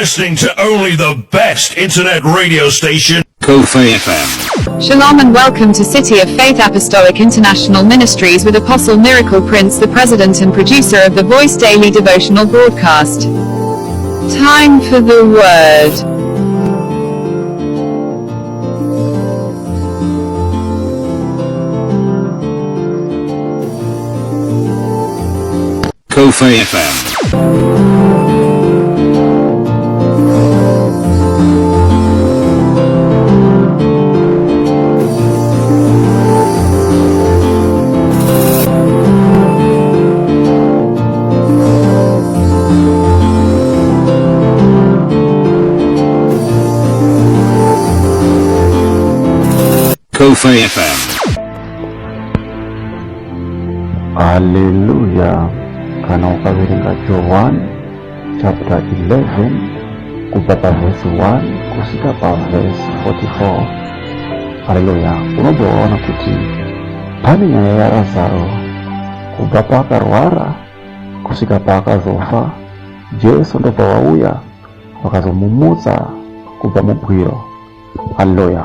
listening to only the best internet radio station. Kofe FM. Shalom and welcome to City of Faith Apostolic International Ministries with Apostle Miracle Prince, the president and producer of the Voice Daily Devotional broadcast. Time for the Word. Kofe FM. Kofe FM. Haleluya! Kana ukaverenga Johani chapter 11 kubva pavhesi 1 kusvika pavhesi 44, haleluya, unobva waona kuti pane nyaya yaRazaro kubva paakarwara kusvika paakazofa. Jesu ndobva wauya vakazomumutsa kubva mubwiro. Haleluya!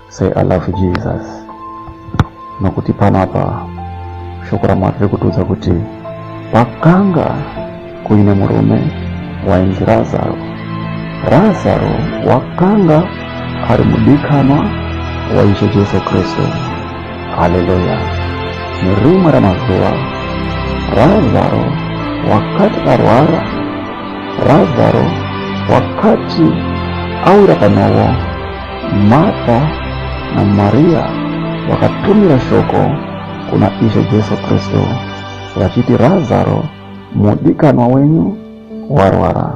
Say I love Jesus. Nokuti panapa shoko raMwari riri kutiudza kuti pakanga kuine murume wainzi Razaro. Razaro wakanga ari mudikanwa waIshe Jesu Kristu. Haleluya! Nerimwe ramazuva Razaro wakati arwara, Razaro wakati awira panhovo, Martha naMaria vakatumira shoko kuna Ishe Jesu Kristu vachiti Razaro mudikanwa wenyu warwara.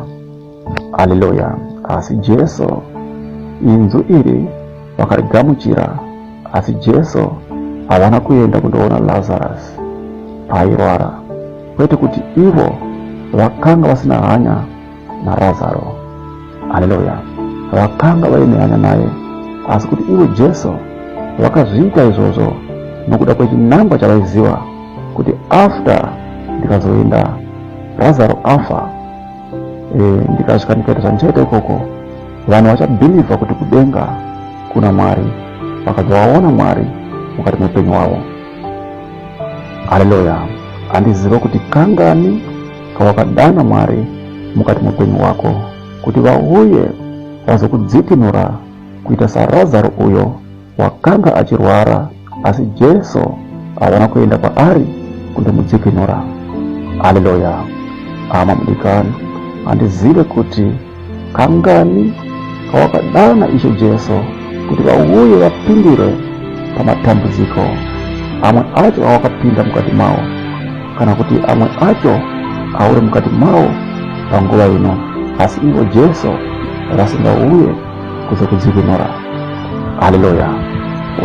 Haleluya! Asi Jesu inzwi iri vakarigamuchira, asi Jesu havana kuenda kundoona Lazarus paairwara, kwete kuti ivo vakanga vasina hanya naRazaro. Haleluya! Vakanga vaine hanya naye, asi kuti ivo Jesu vakazviita izvozvo nokuda kwechinangwa chavaiziva kuti after ndikazoenda Razaro afa, ndikasvika ndikaita zvandichaita ikoko, vanhu vachabhilivha kuti kudenga kuna Mwari, vakabva vaona Mwari mukati meupenyu hwavo. Haleluya! Handiziva kuti kangani kawakadana Mwari mukati meupenyu hwako kuti vauye vazokudzikinura kuita saRazaro uyo wakanga achirwara, asi Jesu havana kuenda kwaari kundomudzikinura. Haleluya! Hama mudikani, handizive kuti kangani kawakadana Ishe Jesu kuti vauye vapindire pamatambudziko amwe acho awakapinda mukati mawo, kana kuti amwe acho auri mukati mawo panguva ino, asi ivo Jesu vasingauye kuzokudzikinura. Haleluya!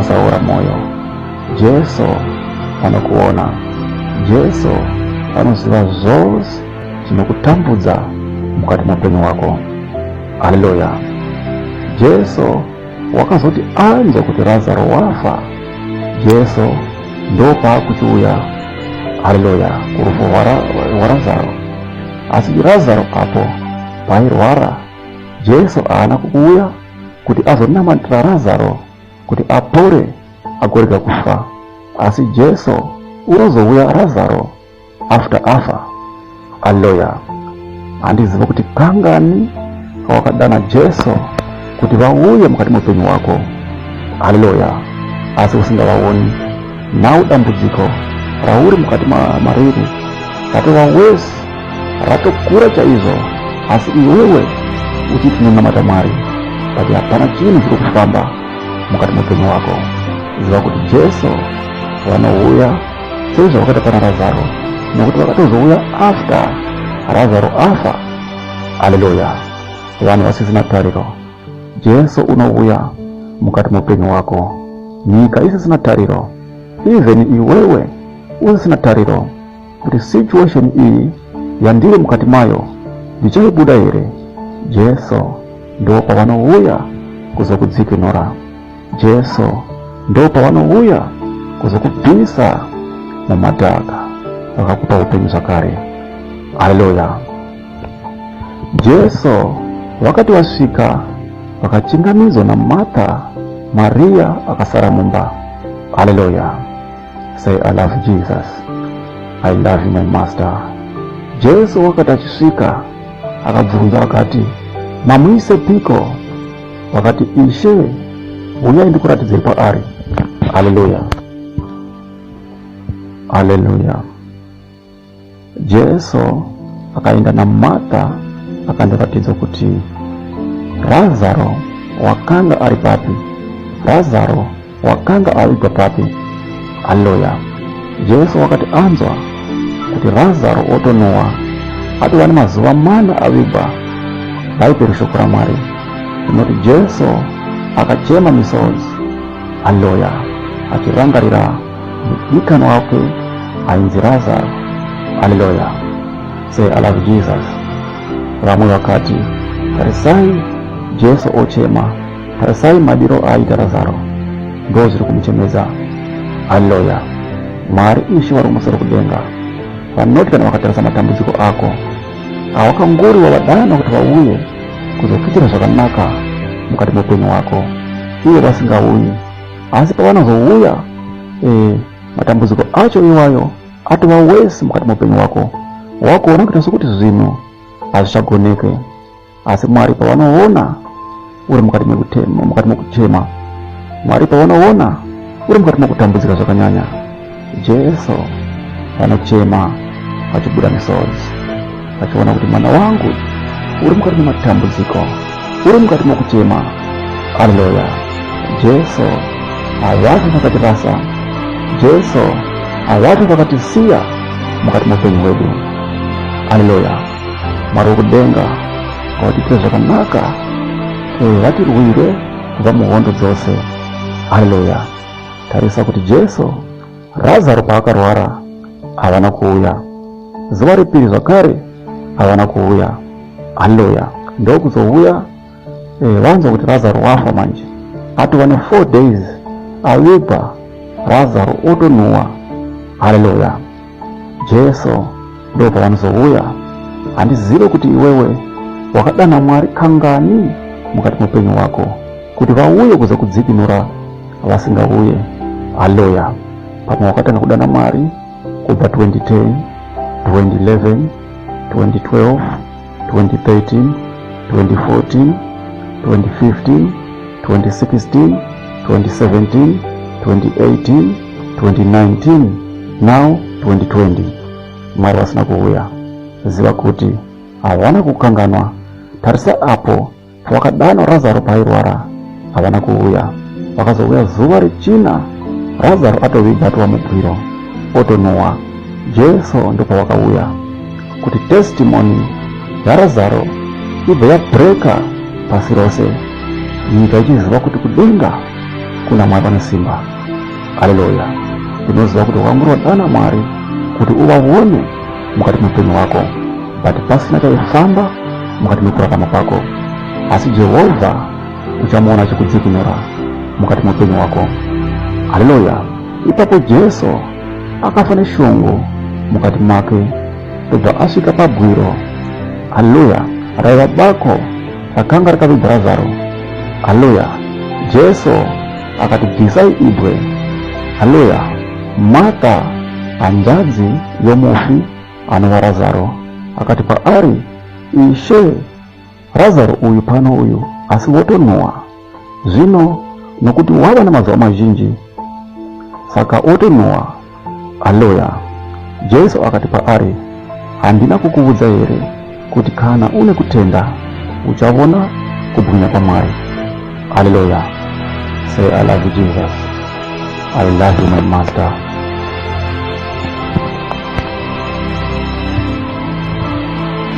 Usaora moyo, Jesu vanokuona, Jesu vanoziva zvose zvinokutambudza mukati meupenyu hwako. Haleluya! Jesu wakazoti anzwa kuti Razaro wafa, Jesu ndopaakuchiuya, haleluya, kurufu rwaRazaro. Asi Razaro apo paairwara, Jesu haana kuuya kuti azonamatira Razaro kuti apore agorega kufa, asi Jesu unozouya Razaro after afa. Haleluya! Handiziva kuti kangani kawakadana Jesu kuti vauye mukati meupenyu hwako. Haleluya! Asi usingavaoni. Now dambudziko rauri mukati mariri ratova worse, ratokura chaizvo, asi iwewe uchiti unonamata Mwari, but hapana chinhu chiri kufamba mukati meupenyu hwako. Ziva kuti Jesu vanouya sezvavakaita pana Razaro, nokuti vakatozouya after Razaro afa. Haleluya! Vanhu vasisina tariro, Jesu unouya mukati meupenyu hwako. Nyika isisina tariro, even iwewe usisina tariro kuti situation iyi yandiri mukati mayo ndichaibuda here, Jesu ndo pavanouya kuzokudzikinura. Jesu ndo pavanouya kuzokubvisa mumadhaka vakakupa upenyu zvakare. Haleluya! Jesu vakati vasvika vakachingamidzwa naMartha, Maria akasara mumba. Haleluya. Say I love Jesus. I love you my master. Jesu wakati achisvika akabvunza akati, mamuisepiko? Vakati, Ishe, huyai ndikuratidzei paari. Haleluya. Haleluya. Jesu akaenda naMartha akandoratidza kuti Razaro wakanga ari papi. Razaro wakanga avigwa papi. Haleluya. Jesu wakati anzwa kuti Razaro otonowa atova nemazuva mana avigwa. Bhaibheri shoko raMwari rinoti Jesu akachema misodzi. Haleluya. Achirangarira mudikani wake ainzi Razaro. Haleluya. Say I love Jesus. Vamwe vakati tarisai Jesu ochema, tarisai madiro aaita Razaro, ndo zviri kumuchemedza. Haleluya. Mwari Ishe vari kumusoro kudenga vanoti kana vakatarisa matambudziko ako awakanguri wavadana kuti vauye kuzokuitira zvakanaka mukati meupenyu hwako, ivo vasingauyi asi pavanozouya matambudziko acho iwayo atova wese mukati meupenyu hwako, wakuona kuita sokuti zvinhu hazvichagoneke. Asi Mwari pavanoona uri mukati mekutema, mukati mekuchema, Mwari pavanoona uri mukati mekutambudzika zvakanyanya, Jesu vanochema vachibuda misodzi, vachiona kuti mwana wangu uri mukati mematambudziko, uri mukati mekuchema. Haleluya! Jesu havafi vakatirasa, Jesu havafi vakatisiya mukati meupenyu hwedu. Haleluya! Mwari wekudenga ngavatiitire zvakanaka, vatirwire kubva muhondo dzose. Haleluya! Tarisa kuti Jesu Razaro paakarwara havana kuuya, zuva repiri zvakare havana kuuya. Haleluya! Ndokuzouya vanzwa kuti Razaro wafa manje, atova ne 4 days avigwa, Razaro otonhuwa. Haleluya! Jesu ndo pavanozouya. Handizive kuti iwewe wakadana Mwari kangani mukati meupenyu hwako kuti vauye kuzokudzikinura, vasingauye. Haleluya! Pamwe wakatanga kudana Mwari kubva 2010, 2011, 2012, 2013, 2014, 2015, 2016, 2017, 2018, 2019, now 2020. Mwari vasina kuuya. Ziva kuti havana kukanganwa. Tarisa apo pavakadanwa Razaro paairwara, havana kuuya. Vakazouya zuva rechina, Razaro atovigwa atova mubwiro, otonowa. Jesu ndopavakauya kuti testimony yaRazaro ibve yabreka pasi rose, nyika ichiziva kuti kudenga kuna Mwari vane simba. Haleluya! Ndinoziva kuti wakanguri Mwari kuti uvaone mukati meupenyu hwako, but pasina chaifamba mukati mekurarama kwako, asi Jehovha uchamuona achikudzikinura mukati meupenyu hwako. Haleluya! Ipapo Jesu akafa neshungu mukati make, ndobva asvika pabwiro. Haleluya! Raiva bako rakanga rakavigwa Razaro. Haleluya! Jesu akati bvisai ibwe. Haleluya! Martha hanzvadzi yomufi anova Razaro akati kwaari, Ishe, Razaro uyu pano uyu, asi wotonhuwa zvino, nokuti wava namazuva mazhinji, saka otonhuwa. Haleluya! Jesu akati kwaari, Handina kukuudza here kuti kana une kutenda uchavona kubwinya kwaMwari? Haleluya! Say I love you Jesus. I love you my master.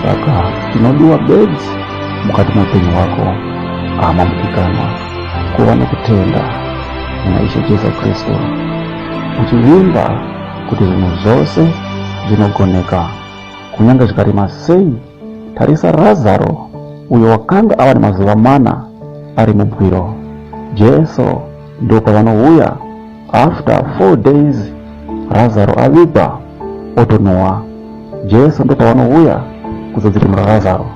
Saka tinodiwa bedzi mukati meupenyu hwako, hama mudikanwa, kuva nokutenda muna Ishe Jesu Kristu, uchivimba kuti zvinhu zvose zvinogoneka, kunyange zvikarema sei. Tarisa Razaro uyo wakanga ava nemazuva mana ari mubwiro. Jesu ndopavanouya after 4 days Razaro avigwa otonhuwa. Jesu ndopavanouya kuzodzikinura Razaro.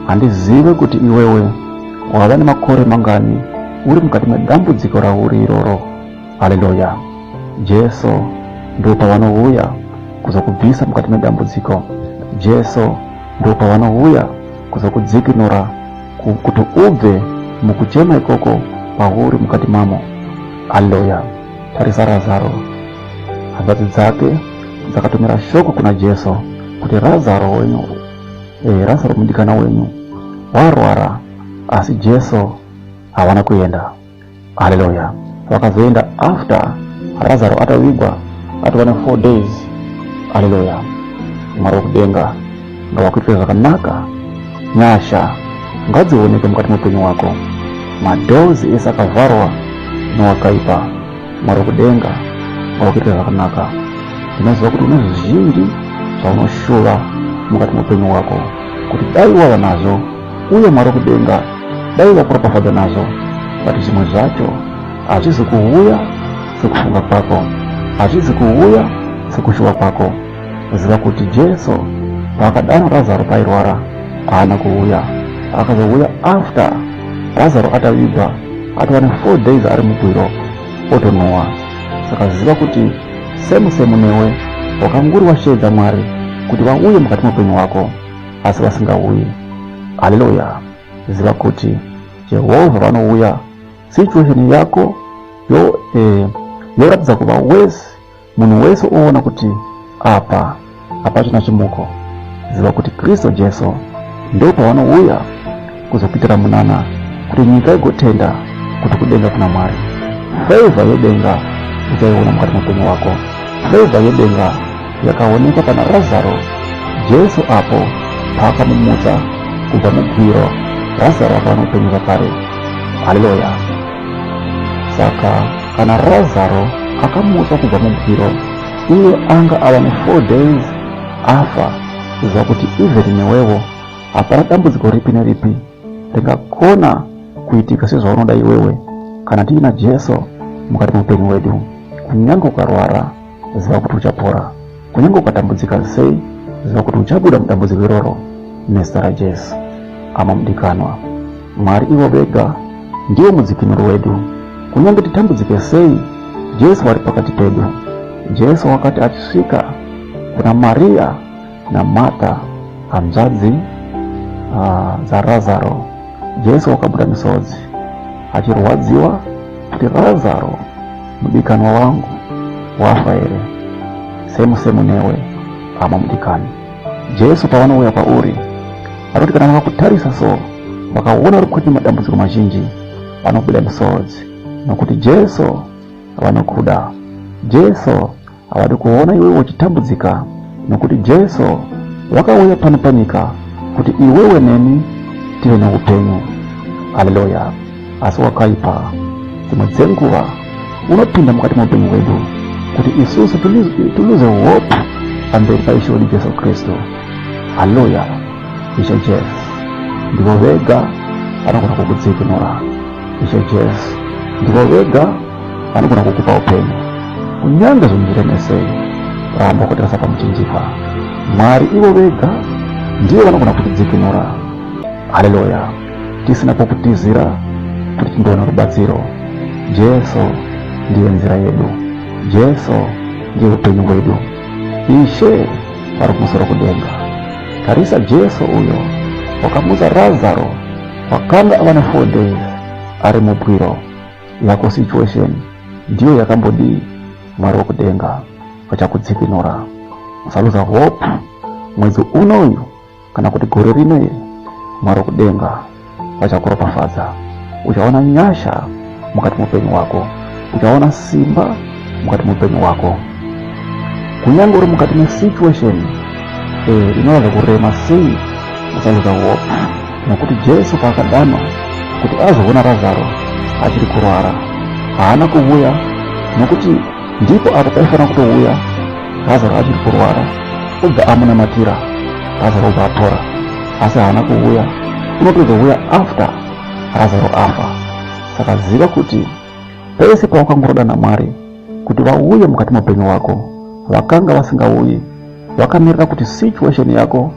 Handizive kuti iwewe wava nemakore mangani uri mukati medambudziko rauri iroro. Haleluya! Jesu ndo pavanouya kuzokubvisa mukati medambudziko. Jesu ndo pavanouya kuzokudzikinura kuti ubve mukuchema ikoko pauri mukati mamo. Haleluya! Tarisa Razaro, hanzvadzi dzake dzakatumira shoko kuna Jesu kuti Razaro wenyu, Razaro mudikana wenyu warwara, asi Jesu havana kuenda. Haleluya! Vakazoenda after Razaro atavigwa atova ne 4 days. Haleluya! Mwari wekudenga ngawakuitire zvakanaka, nyasha ngadzioneke mukati meupenyu hwako. Madoors ese akavharwa nowakaipa, Mwari wekudenga ngawakuitire zvakanaka. Ndinoziva kuti une zvizhinji zvaunoshuva mukati meupenyu hwako, kuti dai wava nazvo, uye Mwari wekudenga dai vakuropafadza nazvo, but zvimwe zvacho hazvizi kuuya sekufunga kwako, hazvizi kuuya sekushuva kwako. Ziva kuti Jesu paakadana Razaro pairwara haana kuuya, akazouya after Razaro atavigwa atova ne 4 days ari mubwiro otonhuwa. Saka ziva kuti semu semu newe wakanguri washeedza Mwari kuti vauye mukati meupenyu hwako, asi vasingauyi. Haleluya! Ziva kuti Jehovha vanouya situation yako yoratidza kuva worse, munhu wese oona kuti apa hapachina chimuko. Ziva kuti Kristu Jesu ndo pavanouya kuzokuitira munana kuti nyika igotenda kuti kudenga kuna Mwari. Favor yedenga uchaiona mukati meupenyu hwako. Favor yedenga yakaonekwa pana Razaro, Jesu apo paakamumutsa kubva mubwiro, Razaro akawana upenyu zvakare. Haleluya! Saka kana Razaro akamutswa kubva mubwiro, iye anga ava ne 4 days afa, ziva kuti even newewo hapana dambudziko ripi neripi ringakona kuitika sezvaunoda iwewe kana tiina Jesu mukati meupenyu hwedu. Kunyange ukarwara, ziva kuti uchapora. Kunyange ukatambudzika sei, ziva kuti uchabuda mudambudziko iroro nezita raJesu. Hama mudikanwa, Mwari ivo vega ndivo mudzikinuri wedu. Kunyange titambudzike sei, Jesu vari pakati pedu. Jesu wakati achisvika kuna Maria naMartha, hanzvadzi dzaRazaro, Jesu wakabuda misodzi achirwadziwa kuti Razaro mudikanwa wangu wafa here? Semu semu newe hama mudikani. Jesu pavanouya kwauri vanoti kana vakakutarisa so vakaona uri kune madambudziko mazhinji, vanobuda misodzi nokuti Jesu vanokuda. Jesu havadi kuona iwewe uchitambudzika nokuti Jesu vakauya pano panyika kuti iwewe neni tive neupenyu. Haleluya! Asi wakaipa dzimwe dzenguva unopinda mukati meupenyu hwedu kuti isusu tiluze hope pamberi paIshe wedu Jesu Kristu. Haleluya! Ishe Jesu ndivo vega vanogona kukudzikinura. Ishe Jesu ndivo vega vanogona kukupa upenyu. Kunyange zvinhu zviremesei, ramba kutarisa pamuchinjikwa. Mwari ivo vega ndivo vanogona kutidzikinura. Haleluya! Tisina pokutizira kuti tindoona rubatsiro. Jesu ndiye nzira yedu. Jesu ndiye upenyu hwedu. Ishe vari kumusoro kudenga. Tarisa Jesu uyo wakamutsa Razaro wakanga ava ne 4 days ari mubwiro. Yako situation ndiyo yakambodii, Mwari wekudenga vachakudzikinura. Usaluza hope mwedzi unoyu kana kuti gore rino iri, Mwari wekudenga vachakuropafadza. Uchaona nyasha mukati meupenyu hwako, uchaona simba mukati meupenyu hwako. Kunyange uri mukati mesituation inoratidza kurema sei, usaluza hope nokuti Jesu paakadanwa kuti azoona Razaro achiri kurwara, haana kuuya nokuti ndipo apo paifanira kutouya Razaro achiri kurwara, obva amunamatira, Razaro obva apora. Asi haana kuuya, unotozouya after Razaro afa. Saka ziva kuti pese pawakangorodana naMwari kuti vauye mukati meupenyu hwako, vakanga vasingauyi, vakamirira kuti situation yako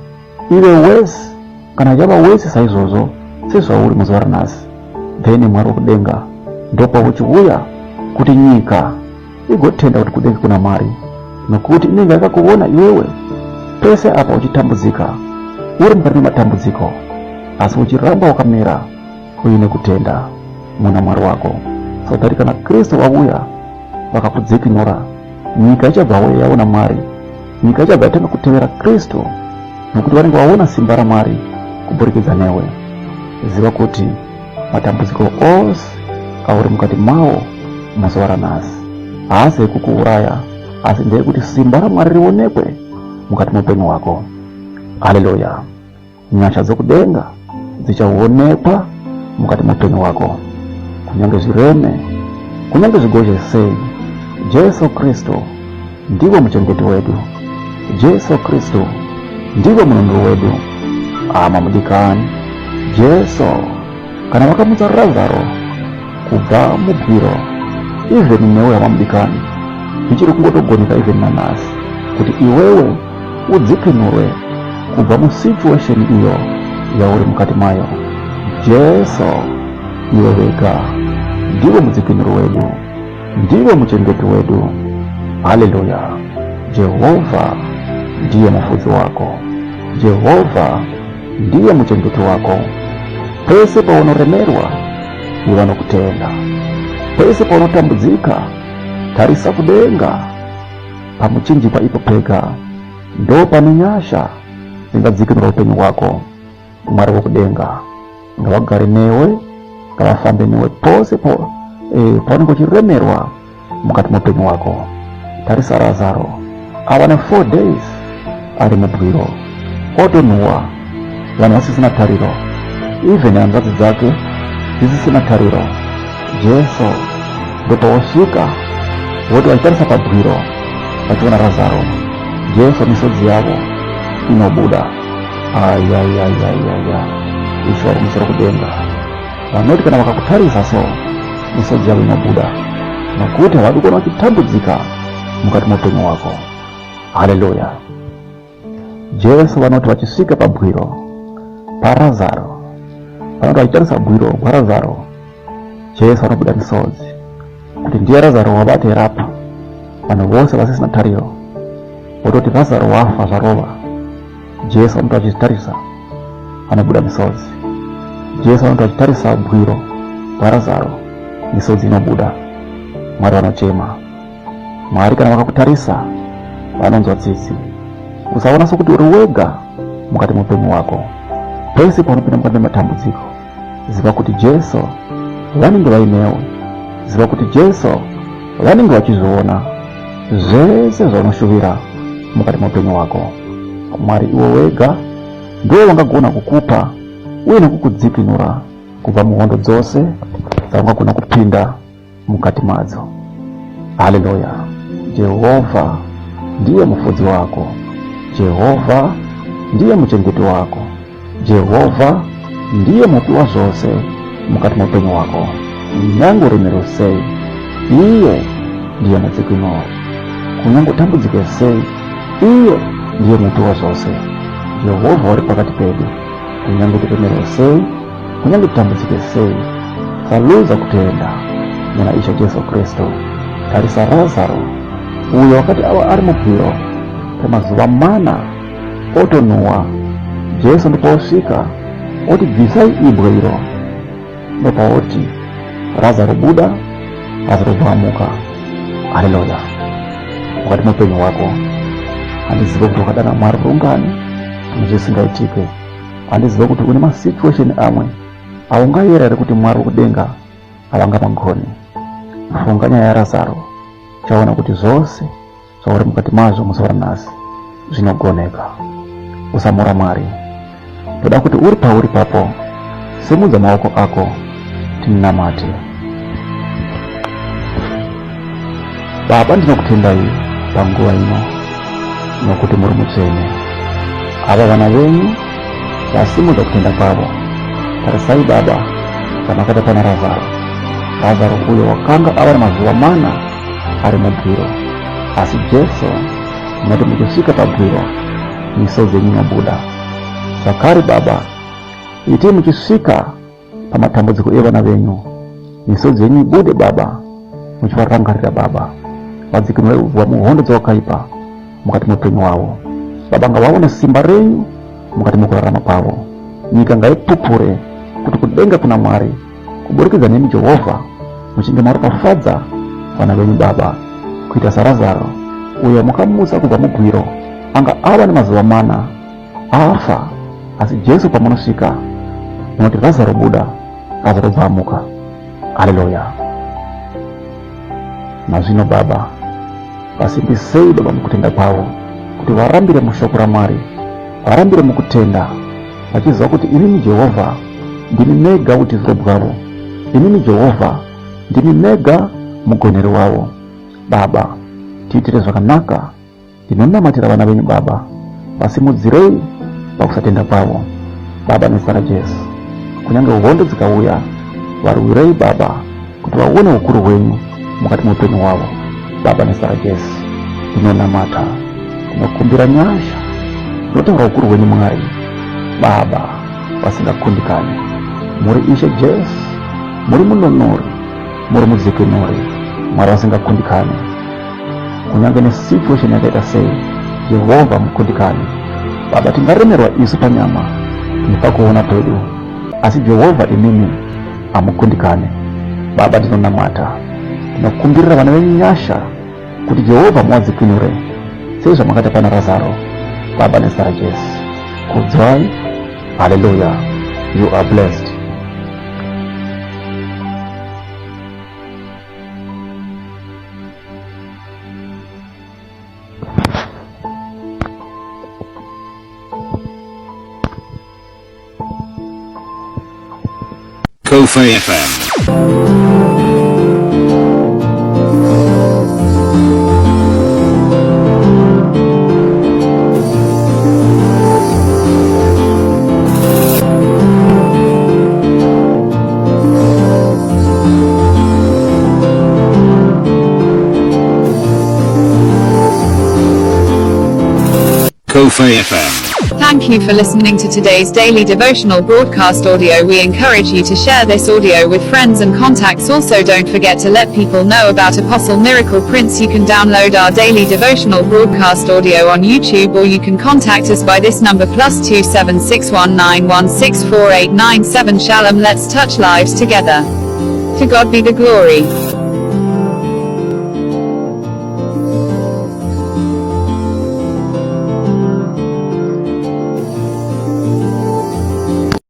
ive worse. Kana yava wese saizvozvo sezvauri muzuva ranhasi, then Mwari wekudenga ndopauchiuya kuti nyika igotenda kuti kudenga kuna Mwari, nokuti inenge yakakuona iwewe pese apa uchitambudzika, uri mukati mematambudziko, asi uchiramba wakamira uine kutenda muna Mwari wako, so that kana Kristu wauya vakakudzikinura, nyika ichabva yaona Mwari, nyika ichabva yatanga kutevera Kristu, nokuti vanenge vaona simba raMwari kuburikidza newe. Ziva kuti matambudziko ose auri mukati mawo muzuva ranhasi haasi ekukuuraya, asi ndeyekuti simba raMwari rionekwe mukati meupenyu hwako. Haleluya! Nyasha dzokudenga dzichaonekwa mukati meupenyu hwako, kunyange zvireme, kunyange zvigozhe sei. Jesu Kristu ndivo muchengeti wedu. Jesu Kristu ndivo mununuri wedu. Hama mudikani, Jesu kana vakamutsa Razaro kubva mubwiro, even newe hama mudikani, zvichiri kungotogoneka even nanhasi kuti iwewe udzikinurwe kubva musituation iyo yauri mukati mayo. Jesu iwe wega ndivo mudzikinuri wedu, ndivo muchengeti wedu. Haleluya! Jehovha ndiye mufudzi wako, Jehovha ndiye muchengeti wako. Pese paunoremerwa, iva nokutenda. Pese paunotambudzika, tarisa kudenga. Pamuchinjikwa ipo pega ndo pane nyasha dzingadzikinura upenyu hwako. Mwari wokudenga ngavagare newe, ngavafambe newe pose paunenge uchiremerwa mukati meupenyu hwako. Tarisa Razaro ava ne 4 days ari mubwiro, otonhuwa, vanhu vasisina tariro, even hanzvadzi dzake dzisisina tariro. Jesu ndopawosvika voti vachitarisa pabwiro vachiona Razaro, Jesu misodzi yavo inobuda. Ayayayayaya, Ishe vari kumusoro kudenga vanoti kana vakakutarisa so misodzi yavo inobuda, nokuti havadi kuona uchitambudzika mukati meupenyu hwako. Haleluya! Jesu vanoti vachisvika pabwiro paRazaro, vanoti vachitarisa bwiro rwaRazaro, Jesu vanobuda misodzi kuti ndiye Razaro wabata erapa vanhu vose vasisina tariro, vototi Razaro wafa zvarova. Jesu vanoti vachitarisa vanobuda misodzi. Jesu vanoti vachitarisa bwiro rwaRazaro, misodzi inobuda. Mwari vanochema. Mwari kana vakakutarisa vanonzwa tsitsi. Usaona sokuti uri wega mukati meupenyu hwako. Pese paunopinda mukati mematambudziko, ziva kuti Jesu vanenge vainewe. Ziva kuti Jesu vanenge vachizviona zvese zvaunoshuvira mukati meupenyu hwako. Mwari iwe wega ndiwo vangagona kukupa uye nekukudzikinura kubva muhondo dzose dzaungagona kupinda mukati madzo. Haleluya! Jehovha ndiye mufudzi wako, Jehovha ndiye muchengeti wako, Jehovha ndiye mupi wazvose mukati meupenyu hwako. Kunyange uremerwe sei, iye ndiye mudzikinuri. Kunyange utambudzike sei, iye ndiye mupi wazvose. Jehovha uri pakati pedu, kunyange tiremerwe sei, kunyange titambudzike sei, tisaluza kutenda muna Ishe Jesu Kristu. Tarisa Razaro uyo wakati ava ari mubwiro kwemazuva mana otonhuwa. Jesu ndopaosvika oti bvisai ibwe iro, ndopaoti Razaro buda, Razaro bvamuka. Haleluya! Mukati meupenyu hwako handizive kuti wakadana Mwari rungani zvisingaitike. Handizive kuti une masituation amwe aungayera here kuti Mwari wekudenga havangamagoni. Funga nyaya yaRazaro, uchaona kuti zvose zvauri mukati mazvo muzuva ranhasi zvinogoneka. Usamora Mwari. Ndoda kuti uri pauri papo, simudza maoko ako tinamate. Baba, ndinokutendai panguva ino nokuti muri mutsvene. Ava vana venyu vasimudza kutenda kwavo. Tarisai Baba zvamakaita pana Razaro. Razaro uyo wakanga ava nemazuva mana ari mubwiro, asi Jesu munoti muchisvika pabwiro misodzi yenyu inobuda. Zvakare Baba, Itai muchisvika pamatambudziko evana venyu, misodzi yenyu ibude Baba, muchivarangarira Baba, vadzikinure kubva muhondo dzewakaipa mukati meupenyu hwavo. Baba, ngavaone simba renyu mukati mekurarama kwavo. Nyika ngaipupure kuti kudenga kuna Mwari kuburikidza nemi Jehovha, muchinge maropafadza vana venyu Baba, kuita saRazaro uyo mukamutsa kubva mugwiro, anga ava nemazuva mana afa, asi Jesu pamunosvika munoti Razaro buda, Razaro bva amuka. Haleluya! Nazvino Baba, vasimbisei Baba mukutenda kwavo, kuti varambire mushoko raMwari, varambire mukutenda, vachiziva kuti imimi Jehovha ndimi mega utiziro bwavo, imimi Jehovha ndimi mega mugoneri wavo. Baba, tiitire zvakanaka. Ndinonamatira vana venyu Baba, vasimudzirei pakusatenda kwavo Baba, nezita raJesu. Kunyange hondo dzikauya, varwirei Baba, kuti vaone ukuru hwenyu mukati meupenyu hwavo Baba, nezita raJesu. Ndinonamata, ndinokumbira nyasha, ndinotaura ukuru hwenyu Mwari, Baba vasingakundikani. Muri Ishe Jesu, muri mununuri, muri mudzikinuri, Mwari vasingakundikani. Kunyange nesituation yakaita sei, Jehovha mukundikani. Baba, tingaremerwa isu panyama nepakuona pedu, asi Jehovha imimi hamukundikani. Baba, ndinonamata, ndinokumbirira vana venyu nyasha kuti Jehovha muwadzikinure sezvamakaita pana Razaro. Baba, nezita raJesu, kudzwai. Haleluya, you are blessed. Kofe FM. Kofe FM. Thank you for listening to today's daily devotional broadcast audio. We encourage you to share this audio with friends and contacts. Also, don't forget to let people know about Apostle Miracle Prince. You can download our daily devotional broadcast audio on YouTube, or you can contact us by this number +27 619164897. Shalom. Let's touch lives together. To God be the glory.